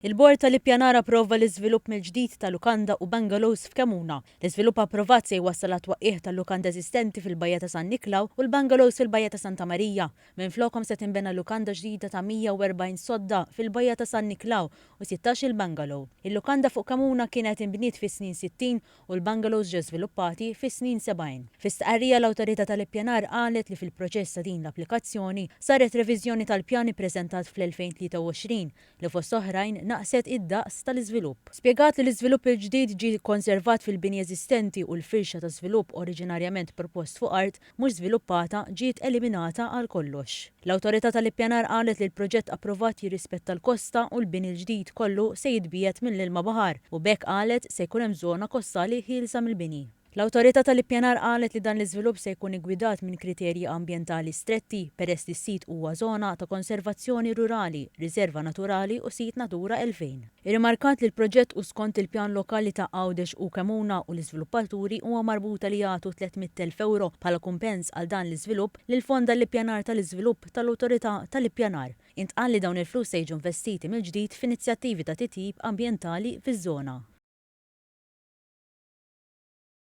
Il-Bord tal-Ippjanar approva l-iżvilupp mill-ġdid ta' lukanda u bungalows f'Kemuna. L-iżvilupp approvat se jwassal għat-twaqqigħ tal-lukanda eżistenti fil-Bajja ta' San Niklaw u l-bungalows fil-Bajja ta' Santa Marija. Minflokhom se tinbena lukanda ġdida ta' 140 sodda fil-Bajja ta' San Niklaw u 16-il bungalow. Il-lukanda fuq Kemuna kienet inbniet fis-snin 60 u l-bungalows ġew żviluppati fis-snin 70. Fi stqarrija l-Awtorità tal-Ippjanar qalet li fil-proċess ta' din l-applikazzjoni saret reviżjoni tal-pjan ippreżentat fl-2023 li fost oħrajn naqqset id-daqs tal-iżvilupp. Spjegat li l-iżvilupp il-ġdid ġie kkonservat fil-bini eżistenti u l-firxa ta' żvilupp oriġinarjament propost fuq art mhux żviluppata ġiet eliminata għal kollox. L-Awtorità tal-Ippjanar qalet li l-proġett approvat jirrispetta l-kosta u l-bini l-ġdid kollu se jitbiegħed mill-ilma baħar u b'hekk qalet se jkun hemm żona kostali ħielsa mill-bini. L-Awtorità tal-Ippjanar qalet li dan l-iżvilupp se jkun iggwidat minn kriterji ambjentali stretti peress li s-sit huwa żona ta' konservazzjoni rurali, riserva naturali u sit Natura 2000. Irrimarkat li l-proġett hu skont il-pjan lokali ta' Għawdex u Kemuna u l-iżviluppaturi huma marbuta li jagħtu 300,000 ewro bħala kumpens għal dan l-iżvilupp lill-Fond għall-Ippjanar tal-Iżvilupp tal-Awtorità tal-Ippjanar. Intqal li dawn il-flus se jiġu investiti mill-ġdid f'inizjattivi ta' titjib ambjentali fiż-żona.